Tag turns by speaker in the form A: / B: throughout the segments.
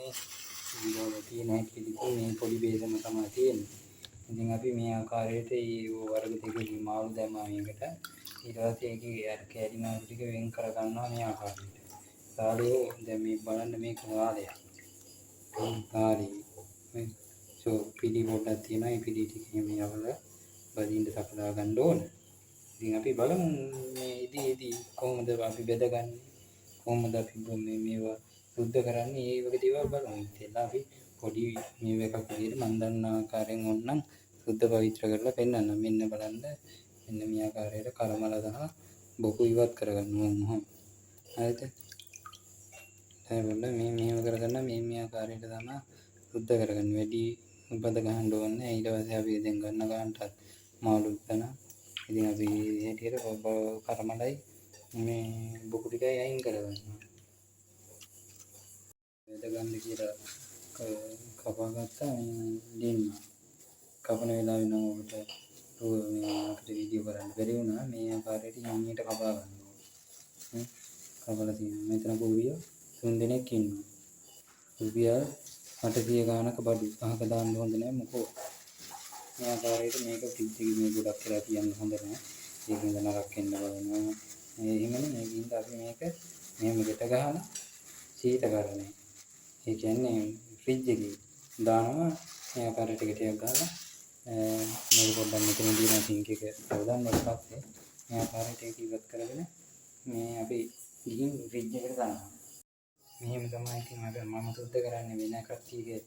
A: මේ ඊළඟ තියෙන හැටි ඉතින් මේ පොඩි බේසම තමයි තියෙන්නේ. ඉතින් අපි මේ ආකාරයට ඒ වර්ග දෙකකින් මාළු දැම්මා මේකට. ඊට පස්සේ ඒකේ අර කෑලි මාළු ටික වෙන් කර ගන්නවා මේ ආකාරයට. සාලයෝ දැන් මේ බලන්න මේක සාලයක්. සාලේ මේ සෝ පිළි පොඩ්ඩක් තියෙනවා. ඒ පිළි ටික එහෙම යවලා බදින්න සකසා ගන්න ඕන. ඉතින් අපි බලමු මේ ඉදී කොහොමද අපි බෙදගන්නේ, කොහොමද අපි මේ මේවා සුද්ධ කරන්නේ, ඒ වගේ දේවල් බලමු. ඉතින් අපි පොඩි මේ එකක් විදිහට මන් දන්න ආකාරයෙන් ඕනනම් සුද්ධ පවිත්‍ර කරලා පෙන්නන්න. මෙන්න බලන්න, මෙන්න මේ ආකාරයට කරමල සහ බොකු ඉවත් කරගන්න ඕන. හරිද? දැන් බලන්න මේ මෙහෙම කරගන්න මේ මේ ආකාරයට තමයි සුද්ධ කරගන්න. වැඩි බද ගහන්න ඕනේ නැහැ. ඊට පස්සේ අපි දැන් ගන්න ගන්නටත් මාළු ගන්න. ඉතින් අපි හැටියට කරමලයි මේ බොකු ටිකයි අයින් කරගන්නවා. බෙද ගන්න කියලා කපා ගත්තා මේ ලින්ම. කපන වෙලාවේ නම් ඔබට මේ අපිට වීඩියෝ කරන්න බැරි වුණා. මේ ආකාරයට හිමියට කපා ගන්න ඕනේ. කපලා තියෙනවා. මෙතන කුරුවියෝ තුන් දෙනෙක් ඉන්නවා. රුපියල් 800 ගානක බඩු. අහක දාන්න හොඳ නෑ මොකෝ. මේ ආකාරයට මේක ෆ්‍රිජ් එකේ මේ ගොඩක් වෙලා තියන්න හොඳ නෑ. ඒකින්ද නරක වෙන්න බලනවා. ඒ එහෙමනේ. මේකින්ද අපි මේක මෙහෙම ගෙට ගහලා සීතකරණය. ඒ කියන්නේ ෆ්‍රිජ් එකේ දානවා. මේ ආකාරයට ගෙටයක් ගහලා මේක පොඩ්ඩක් මෙතන තියෙන සිංක් එක හොදන්න ඊට පස්සේ මේ ආකාරයට ඒක ඉවත් කරගෙන මේ අපි ගිහින් ෆ්‍රිජ් එකට දානවා. මෙහෙම තමයි ඉතින් අර මම සුද්ධ කරන්නේ. වෙන කට්ටියගේ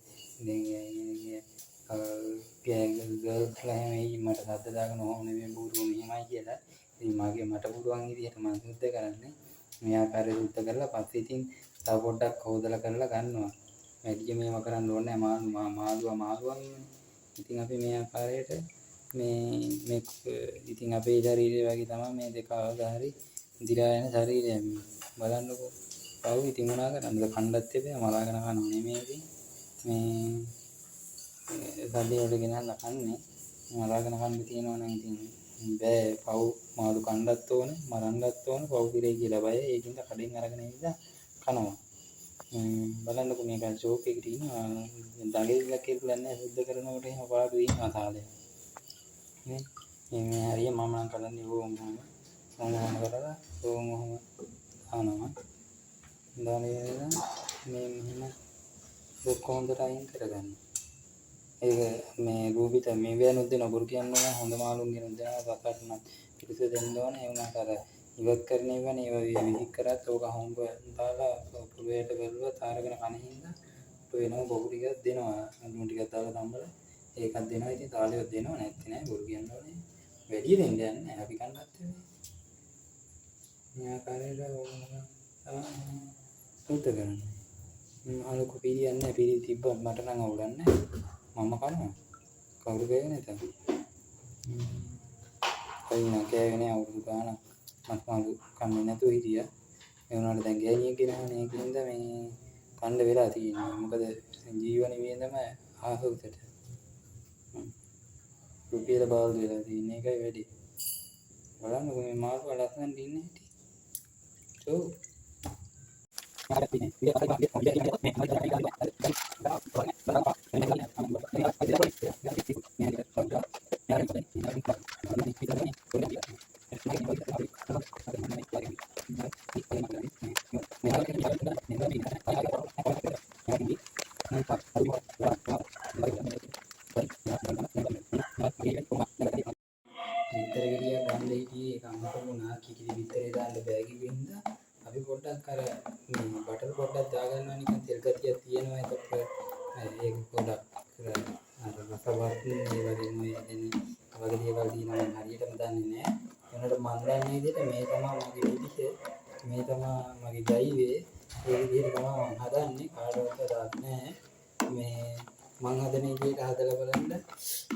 A: දැන් ගර්ල්ස්ලා එහෙම එයි මට සද්ද දාගෙන ඔහොම නෙමෙයි බූරුව මෙහෙමයි කියලා. ඉතින් මගේ මට පුළුවන් විදිහට මම සුද්ධ කරන්නේ. මේ ආකාරයට සුද්ධ කරලා පස්සේ ඉතින් තව පොඩ්ඩක් හොදලා කරලා ගන්නවා. වැඩිය මේවා කරන්න ඕනේ නෑ. මාළුවා මාළුවන්. ඉතින් අපි මේ ආකාරයට මේ මේ ඉතින් අපේ ශරීරය වගේ තමයි මේ දෙක අවදා හරි දිරා යන ශරීරය මේ. බලන්නකෝ. පව් ඉතින් මොනා කරන්නද, කණ්ඩත් එපා, මරාගෙන කනව නෙමෙයි. ඉතින් මේ සල්ලි වලට ගෙනල්ලා කන්නේ. මරාගෙන කන්න තියෙනවා නම් ඉතින් බෑ. පව් මාළු කණ්ඩත් ඕනේ, මරන්නත් ඕනේ, පව් පිරෙයි කියලා බයයි. ඒකින්ද කඩෙන් අරගෙන ඇවිල්ලා කනවා. බලන්නකෝ මේක ෂෝක් එකට ඉන්නවා. දඟලිලා කියලා නෑ. සුද්ධ කරනකොට එහෙම පාඩු ඉන්නවා තාලේ නේ. මේ මේ හරිය මම නම් කරන්නේ ඕම ඔහොම ඔහොම ඔහොම කරලා ඕම ඔහොම දානවා. දාලා ඉවරලා මේ මෙහෙම බොක්ක හොඳට අයින් කරගන්න. ඒක මේ රූපිත මේ වෙනුත් දෙන බොරු කියන්න ඕන. හොඳ මාළුන් ගෙනුත් දෙනවා. සතට නම් පිරිසුදු දෙන්න ඕන. ඒ වුණාට අර ඉවත් කරන ඒවානේ ඒවා විසික් කරත් ඕක හොඹ දාලා පොළොවට බැලුවත් අරගෙන කන හින්දා වෙනම බොකු ටිකක් දෙනවා. ලුණු ටිකක් දාලා තම්බලා ඒකක් දෙනවා. ඉතින් තාලෙවත් දෙනවා නැත්තේ නෑ. බොරු කියන්න ඕනේ. වැඩි දෙන්න යන්නේ නෑ. අපි කන්නත් එපා. මේ ආකාරයට ඕම තමයි සුද්ධ කරන්නේ. අලුකු පිළියන්නේ නෑ. පිළි තිබ්බත් මට නම් අවුලක් නෑ. මම කනවා. කවුරු ගෑවේ නැත. කයින් නෑ කෑවේ නෑ. අවුරුදු ගාණක් මස් මාළු කන්නේ නැතුව හිටියා. ඒ වුණාට දැන් ගෑණියෙක් ගෙනහනේ. ඒකින්ද මේ කන්න වෙලා තියෙනවා. මොකද ජීවන වියදම අහස උසට. රුපියල බාල්දු වෙලා තියෙන එකයි වැඩි. බලන්නකෝ මේ මාළුවා ලස්සනට ඉන්නේ හැටි. ඔව්. බිත්තර ගෙඩියක් ගන්න හිටියේ. ඒක අමතක වුණා. කිකිලි බිත්තරේ දාන්න බෑ කිව්ව හින්දා අපි පොඩ්ඩක් අර මේ බටර් පොඩ්ඩක් දාගන්නවා. නිකන් තෙල් ගතියක් තියෙනවා. එතකොට ඒක පොඩක් අර රසවත් ඒ වගේ ඔය දෙන වගේ දේවල් තියෙනවා. මම හරියටම දන්නේ නෑ. ඒ වුණාට මං දන්න විදිහට මේ තමයි මගේ විදිහ. මේ තමයි මගේ ජෛවය. ඒ විදිහට තමයි මං හදන්නේ. කාටවත් අදාළ නෑ. මේ මං හදන විදිහට හදලා බලන්න.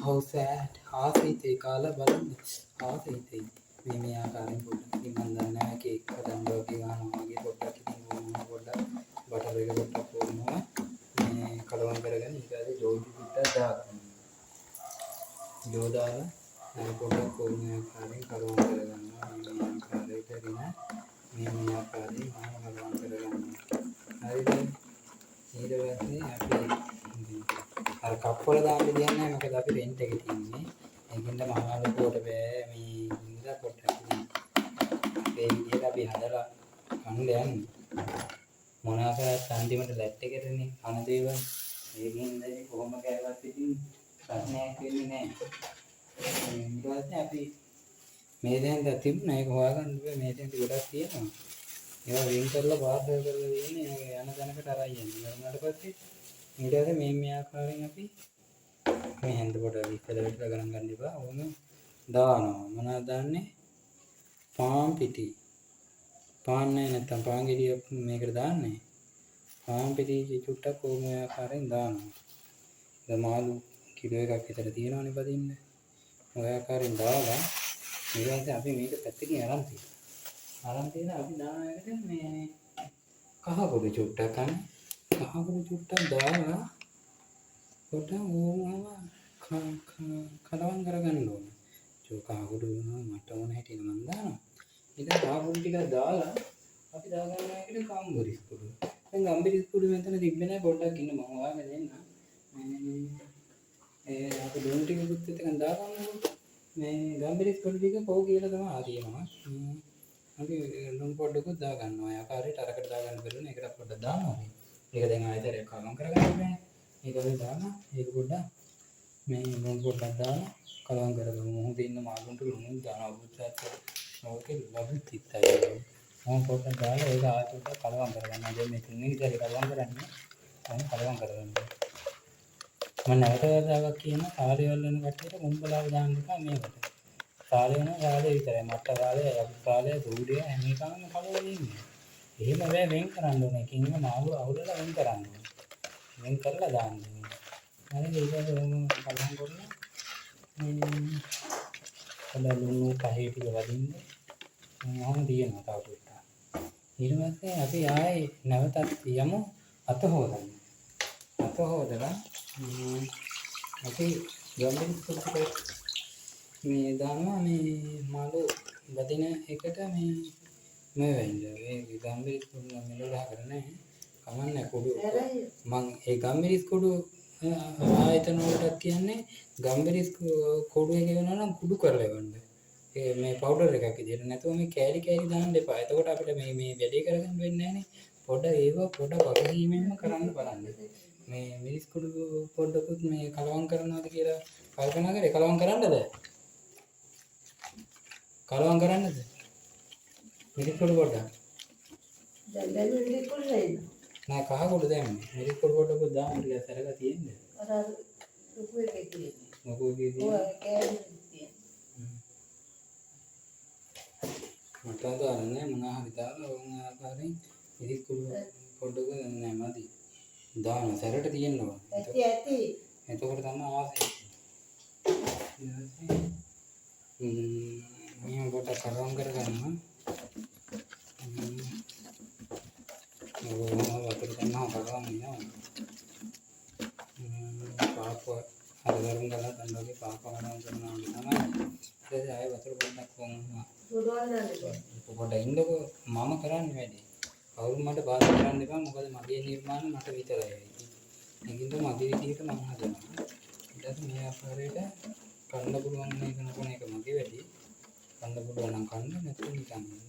A: How sad ආස හිතේ කාලා බලන්න. ආස හිතේ. මේ මේ ආකාරයෙන් පොඩ්ඩක් ඉතින් මං දන්නේ නෑ කේක් හදන්න වගේ ගහනවා වගේ පොඩ්ඩක්. ඉතින් ඕනම පොඩ්ඩක් බටර් එක පොඩ්ඩක් ඕනම මේ කලවම් කරගෙන ඊට පස්සේ ජෝඩි පොඩ්ඩක් දාගන්න. ජෝ දාලා පොඩ්ඩක් ඕන ආකාරයෙන් කලවම් කරගන්නවා. මේ මේ ආකාරයට ගෙන මේ මේ ආකාරයෙන් මම කලවම් කරගන්නවා. හරිද? ඊට පස්සේ අපි අර කප් වල දාන්න දෙයක් නැහැ, මොකද අපි රෙන්ට් එකේ තින්නේ. ඒකින්ද මහා ලොකුවට බෑ මේ හින්දා පොඩ්ඩක් ඒ විදිහට අපි හදලා කන්න යන්නේ. මොනවා කරත් අන්තිමට ලැට් එකටනේ කන දේවල්. ඒකින්ද ඉතින් කොහොම කෑවත් ඉතින් ප්‍රශ්නයක් වෙන්නේ නැහැ. ඊට පස්සේ අපි මේ දැන් තිබුණා ඒක හොයාගන්න බෑ. මේ දැන් ගොඩක් තියෙනවා. ඒවා වෙන් කරලා පාර්සල් කරලා තියෙන්නේ. ඒක යන තැනකට අරන් යන්නේ. ඉවර වුණාට පස්සේ ඊට පස්සේ මේ මේ ආකාරයෙන් අපි මේ හැන්ද පොඩක් ඉස්සර වෙట్లా ගණන් ගන්න එපා. ඔහොම දානවා. මොනවද දාන්නේ? පාන් පිටි. පාන් නෑ, නැත්තම් පාන් ගෙඩියක් මේකට දාන්නේ. පාන් පිටි චුට්ටක් කොහොම ඔය ආකාරයෙන් දානවා. දැන් මාළු කිලෝ එකක් විතර තියෙනවනේ බදින්න. ඔය ආකාරයෙන් දාලා ඊට පස්සේ අපි මේක පැත්තකින් අරන් තියෙනවා. අරන් තියලා අපි දාන එකට මේ කහ පොඩි චුට්ටක් අනේ. කහ පොඩි චුට්ටක් දාලා පොඩ්ඩක් ඕවම කලවම් කරගන්න ඕන. චෝ කහ කුඩු වෙනවා මට ඕන හැටියට මම දානවා. ඊට කහ කුඩු ටිකක් දාලා අපි දාගන්න එකට ගම්බරිස් කුඩු. දැන් ගම්බරිස් කුඩු මෙතන තිබ්බේ නෑ, පොඩ්ඩක් ඉන්න මම හොයාගෙන දෙන්නම්. මේ ඒ අපි ලුණු ටිකකුත් එතකන් දාගන්නකෝ. මේ ගම්බරිස් කුඩු ටික කෝ කියලා තමයි ආ තියෙනවා. අපි ලුණු පොඩ්ඩකුත් දාගන්නවා. ඒ ආකාරයට අරකට දාගන්න බැරුණා. ඒකට පොඩ්ඩක් දානවා අපි. ඒක දැන් ආයෙත් කලවම් කරගන්න බෑ. ඒක අපි දාලා ඒක පොඩ්ඩක් මේ ලුණු පොඩ්ඩක් දාලා කලවම් කරගමු. මොහොතේ ඉන්න මාළුන්ට ලුණු දානවා. බුද්ධාත් ඕකේ ලබු තිත්තයි. මම පොඩ්ඩක් දාලා ඒක ආයෙත් පොඩ්ඩක් කලවම් කරගන්නවා. දැන් මේ තුන්වෙනි සැරේ කලවම් කරන්නේ. මම කලවම් කරගන්නවා. මම නැවත වතාවක් කියනවා, කාලේ වල වෙන කට්ටියට මුම්බලාව දාන්න එපා මේකට. කාලේ වෙනවා කාලේ විතරයි. මට්ට කාලේ, යකු කාලේ, සූර්යය හැම එකම කලවම් ඉන්නේ. එහෙම බෑ, වෙන් කරන්න ඕනේ. එකින් එක මාළු අහුලලා වෙන් කරන්න ඕනේ. වෙන් කරලා දාන්න ඕනේ. හරිද? ඊට පස්සේ ඔහොම කලවම් කරලා මේ පොඩ ලුණු කහේ ටික වදින්න. ඔහොම තියෙනවා තව ටිකක්. ඊට පස්සේ අපි ආයේ නැවතත් යමු අත හොදන්න. අත හොදලා අපි ගම්බිරිස් කුඩු ටික මේ දානවා මේ මාළු වදින එකට මේ මේ වෙන්න. ඒ ගම්බිරිස් කුඩු නම් මෙලොව ගහකට නෑ. කමන්නේ කුඩු. මං ඒ ගම්බිරිස් කුඩු ආයතන වලටත් කියන්නේ ගම්බිරිස් කුඩු එක වෙනවා නම් කුඩු කරලා එවන්න. ඒ මේ පවුඩර් එකක් විදියට නැතුව මේ කෑලි කෑලි දාන්න එපා. එතකොට අපිට මේ මේ වැඩේ කරගන්න වෙන්නේ නෑනේ. පොඩ ඒව පොඩ වගකීමෙන්ම කරන්න බලන්න. මේ මිරිස් කුඩු පොඩ්ඩකුත් මේ කලවම් කරනවද කියලා කල්පනා කරේ. කලවම් කරන්නද? කලවම් කරන්නද? මිරිස් කුඩු පොඩ්ඩක්.
B: දැන් දැන් මිරිස් කුඩු දෙන්න.
A: නෑ, කහ කුඩු දැම්මේ. මිරිස් කුඩු පොඩ්ඩකුත් දාන්න ටිකක් සැරක තියෙන්නේ.
B: අර අර ලොකු එකේ තියෙන්නේ.
A: මොකෝ එකේ
B: ඔව්,
A: තියෙන්නේ?
B: අර කෑලි තියෙන්නේ.
A: මට අදාළ නෑ, මොනවා හරි දාලා ඕන ආකාරයෙන් මිරිස් කුඩු පොඩ්ඩක නෑ මදි. දාන සැරට තියෙන්න ඕන.
B: ඇති ඇති.
A: එතකොට තමයි ආසයි. ඊට පස්සේ මෙහෙම පොඩ්ඩක් කලවම් කරගන්නවා. ඔව්, වතුර ගන්නවා කලවම් වෙනවා. පාප අර ගරුම් ගාලා ගන්න වගේ පාප කලවම් කරනවා වගේ තමයි. ඊට පස්සේ ආයෙ වතුර පොඩ්ඩක් කොහොම
B: සුඩවල් දාන්න එපා.
A: පොඩ්ඩක් ඉන්නකෝ, මම කරන්නේ වැඩේ. කවුරුත් මට බාධා කරන්න එපා, මොකද මගේ නිර්මාණ මට විතරයි අයිති. ඒකින්ද මගේ විදිහට මම හදනවා. ඊට පස්සේ මේ ආකාරයට කන්න පුළුවන් මේක නපන එක මගේ වැඩේ. කන්න පුළුවන් නම් කන්න, නැත්නම් නිකන් ඉන්න.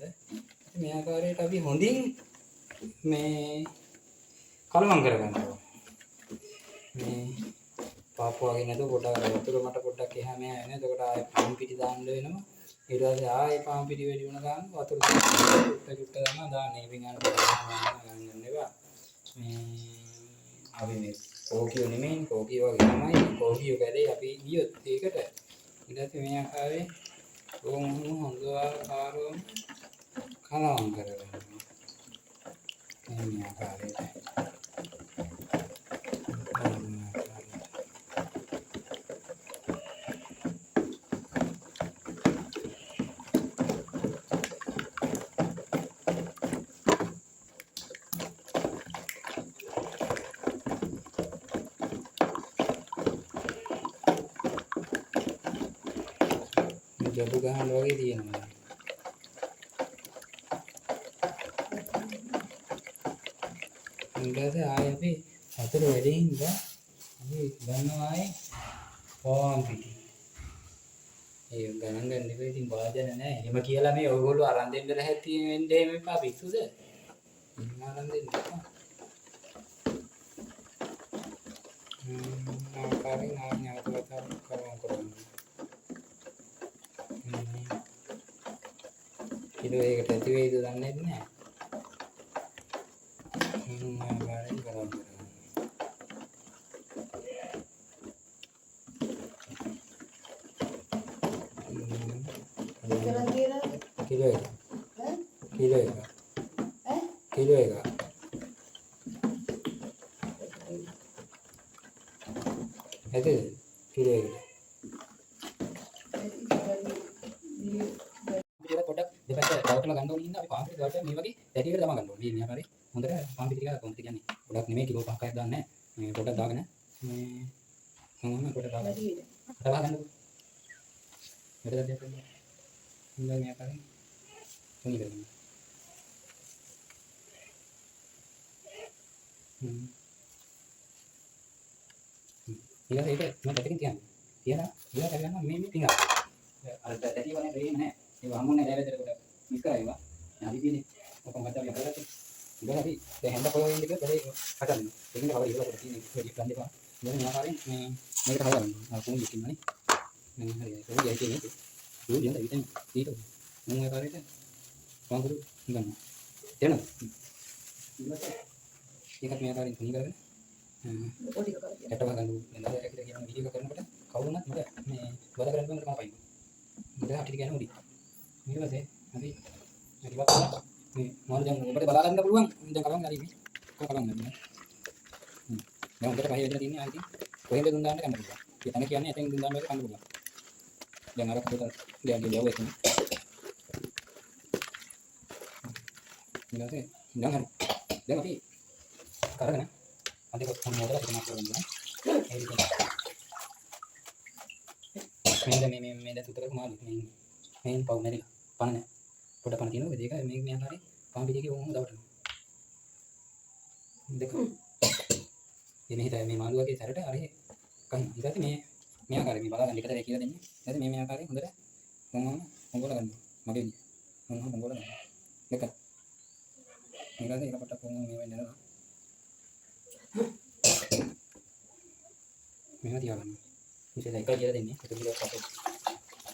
A: ඉතින් මේ ආකාරයට අපි හොඳින් මේ කලවම් කරගන්න ඕනේ. මේ පාපු වගේ නැතුව පොඩ්ඩක් අර වතුර මට පොඩ්ඩක් එහා මෙහා එනවා. එතකොට ආයෙ පාන් පිටි දාන්න වෙනවා. ඊට පස්සේ ආයෙ පාන් පිටි වැඩි වුණ ගමන් වතුර චුට්ට චුට්ට තමයි දාන්නේ. ඉතින් අර ගන්න ගන්න එපා. මේ අපි මේ කෝකියෝ නෙමෙයිනේ, කෝකියෝ වගේ තමයි. කෝකියෝ කැලේ අපි ගියොත් ඒකට. ඊට පස්සේ මේ ආකාරයෙන් ඕම හොඳ ආකාරවම කලවම් කරගන්නවා. මේ ආකාරයට. ජබු ගහන්න වගේ තියෙනවා. ඊට පස්සේ ආයෙ අපි වතුර වැඩි හින්දා අපි ගන්නවා ආයේ පාන් පිටි. ඒ ගණන් ගන්න එපා ඉතින් වාදන නෑ. එහෙම කියලා මේ ඔයගොල්ලෝ අරන් දෙන්න ලැහැත්ති වෙන්න එහෙම එපා පිස්සුද? එහෙම අරන් දෙන්න එපා. ආකාරයෙන් ආ නැවත වතාවක් කරමු කරමු. කිලෝ එකකට ඇති වෙයිද දන්නේ නෑ. ආකාරයෙන් කරමු කරමු.
B: කොච්චරක් තියෙනවද?
A: කිලෝ එක.
B: ඈ?
A: කිලෝ එක.
B: ඈ?
A: කිලෝ එක. ඇතිද? කිලෝ එකට. අපි පොඩ්ඩක් දෙපැත්ත දවටලා ගන්න ඕන හින්දා අපි පාන් පිටි දවටලා මේ වගේ දැටි එකට දමා ගන්න ඕනේ. මේ ආකාරයේ හොඳට පාන් පිටි ටික කොහොමද කියන්නේ? ගොඩක් නෙමෙයි කිලෝ 5ක් හයක් දාන්නේ නැහැ. මේ පොඩ්ඩක් දාගෙන මේ මම පොඩ්ඩක් දාගන්න.
B: වැඩි වෙන.
A: අර වහගන්නකෝ. මෙතන දෙයක් වෙන්නේ. හොඳයි මේ ආකාරයෙන් තුනී කරගන්න. ඊළඟ ඒක මම පැත්තකින් තියන්න. තියලා ඊළඟ කරගන්නවා මේ මේ පිඟා. අර දැටි වගේ රේම නෑ. ඒව හම්බුනේ නෑ වැදට කොට මිස් කරා ඒවා. හරි තියෙන්නේ. ඔක්කොම ගත්තා අපි අරගත්තේ. ඊළඟ අපි දැන් හැන්ද පොළොවේ ඉන්න කියලා පොළේ හටන්න. ඒකින්ද කවර ඉවර කොට තියෙන්නේ. වැඩි ගන්න එපා. ඊළඟ මේ ආකාරයෙන් මේ මේකට හදා ගන්න. අර කූඹි ඉන්නවනේ. දැන් හරි. කූඹි ඇයි තියෙන්නේ? කූඹි හොඳයි විතර ඊට මම ඔය ආකාරයට වංගුරු ගන්නවා. තේරෙනවද? ඊට පස්සේ ඒකත් මේ ආකාරයෙන් තුනී කරගෙන
B: පොඩි එකක් තියන්න.
A: ඇට වහගන්න ඕනේ. දැන් අර කියලා කියන වීඩියෝ එක කරනකොට කවුරු වුණත් මට මේ බල කරන්න බෑ මට මම පයින්. මට හටි කියන උඩි. ඊට පස්සේ අපි ටිකක් මේ මාළු දැන් ඔබට බලා ගන්න පුළුවන්. දැන් කලවම් හරි මේ. කොහොම කලවම් ගන්න. දැන් හොඳට පහේ වෙලා තින්නේ ආ ඉතින් කොහෙන්ද දුන් දාන්න ගන්න පුළුවන්. ඒ තන කියන්නේ එතෙන් දුන් දාන්න වගේ කන්න පුළුවන්. දැන් අර පොත දැන් ගෙවුවා එතන. ඊට පස්සේ දැන් හරි. දැන් අපි කරගෙන අදක මොන මොඩල එකක් කරගන්න. ඒ විදිහට මේ දැන් මේ මේ මේ දැන් සුත්ත කරපු මාළු මේ මේ පව් මැරිලා පණ නෑ. පොඩ පණ තියෙනවා. ඒක මේ මේ ආකාරයෙන් පාන් පිටියක වොහොම දවටනවා. දෙක. එනේ හිතයි මේ මාළු වගේ සැරට අර කහින. ඊට පස්සේ මේ මේ ආකාරයෙන් මේ බලා ගන්න එක සැරේ කියලා දෙන්නේ. ඊට පස්සේ මේ මේ ආකාරයෙන් හොඳට වොහොම පොඟවල ගන්නවා. මගේ විදිය. වොහොම පොඟවල ගන්නවා. දෙක. ඊට පස්සේ ඒක පොඩ්ඩක් වොහොම මේ වෙන්න යනවා. මෙහෙම තියාගන්න. විශේෂ එකයි කියලා දෙන්නේ. ඒක ටිකක් අපේ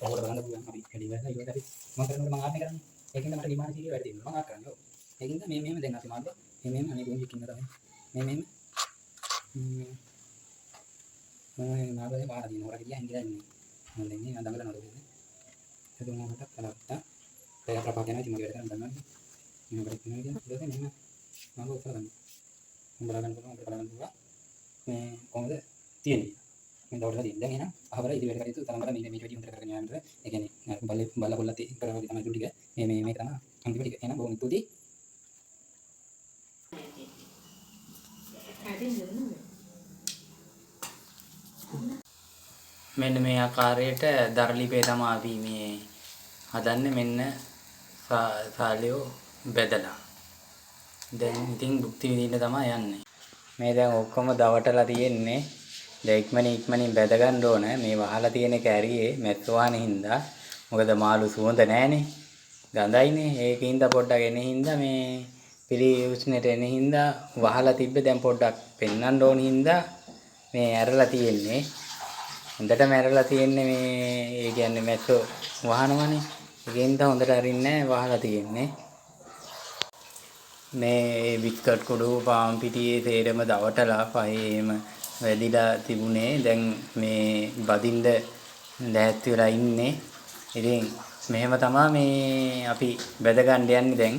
A: ඔයාලට බලන්න පුළුවන්. අපි වැඩි වෙලා ඊට අපි මම කරනකොට මම ආත්මේ කරන්නේ. ඒකින්ද මට ඩිමාන්ඩ් සීරිය වැඩි දෙනවා. මම ආත් කරන්නේ. ඔව්. ඒකින්ද මේ මෙහෙම දැන් අපි මාළුවා මේ මෙහෙම අනේ ගොංජික් ඉන්නවා තමයි. මේ මෙහෙම මම මාළුවා දැන් වහලා තියෙනවා. හොරා ගියා හින්දිලා ඉන්නේ. මම දැන් මේ දඟලනවා කොහෙද? ඒක මම පොඩ්ඩක් බලත්තා. පැය හතරක් යනවා. ඉතින් මගේ වැඩ කරන්න දන්නවනේ. මෙහෙම වැඩ කරනවා කියන්නේ ඊට පස්සේ මෙහෙම මාළුවා උස්සලා ගන්නවා. මම බලා ගන්න පුළුවන්. අපිට බලා ගන්න පුළුවන්. මේ කොහොමද තියෙන්නේ? මේ දවල්ට තියෙන්නේ. දැන් එහෙනම් අහවල ඉදිරි වැඩ කටයුතු තරම් බලන්න මේ මේ වැඩි හොඳට කරගෙන යන්න. ඒ කියන්නේ බල්ල බල්ල කොල්ලත් කරා වගේ තමයි ටික. මේ මේ මේ තමයි අන්තිම ටික. එහෙනම් බොහොම ස්තුතියි. මෙන්න මේ ආකාරයට දරලිපේ තමයි අපි මේ හදන්නේ. මෙන්න සාලියෝ බෙදලා. දැන් ඉතින් භුක්ති විඳින්න තමයි යන්නේ. මේ දැන් ඔක්කොම දවටලා තියෙන්නේ. දැන් ඉක්මනින් ඉක්මනින් බැද ගන්න ඕන. මේ වහලා තියෙන එක ඇරියේ මැස්ස වහන හින්දා. මොකද මාළු සුවඳ නෑනේ. ගඳයිනේ. ඒකින්ද පොඩ්ඩක් එන හින්දා මේ පිළි උෂ්ණයට එන හින්දා වහලා තිබ්බේ. දැන් පොඩ්ඩක් පෙන්නන්න ඕන හින්දා මේ ඇරලා තියෙන්නේ. හොඳටම ඇරලා තියෙන්නේ මේ ඒ කියන්නේ මැස්ස වහනවනේ. ඒකින්ද හොඳට අරින්නේ නෑ වහලා තියෙන්නේ. මේ බිස්කට් කුඩු පාන් පිටියේ සේරම දවටලා පහේ එහෙම වැදිලා තිබුණේ. දැන් මේ බදින්න ලෑස්ති වෙලා ඉන්නේ. ඉතින් මෙහෙම තමා මේ අපි බැද ගන්න යන්නේ. දැන්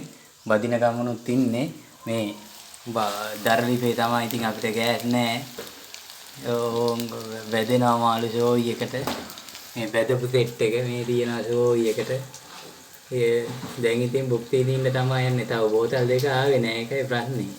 A: බදින ගමනුත් ඉන්නේ. මේ දරලිපේ තමයි. ඉතින් අපිට ගෑස් නෑ. ඕ වැදෙනවා මාළු ෂෝයි එකට. මේ බැදපු සෙට් එක මේ තියෙනවා ෂෝයි එකට. ඒ දැන් ඉතින් භුක්ති විඳින්න තමයි යන්නේ. තව බෝතල් දෙක ආවේ නෑ. ඒකයි ප්‍රශ්නේ.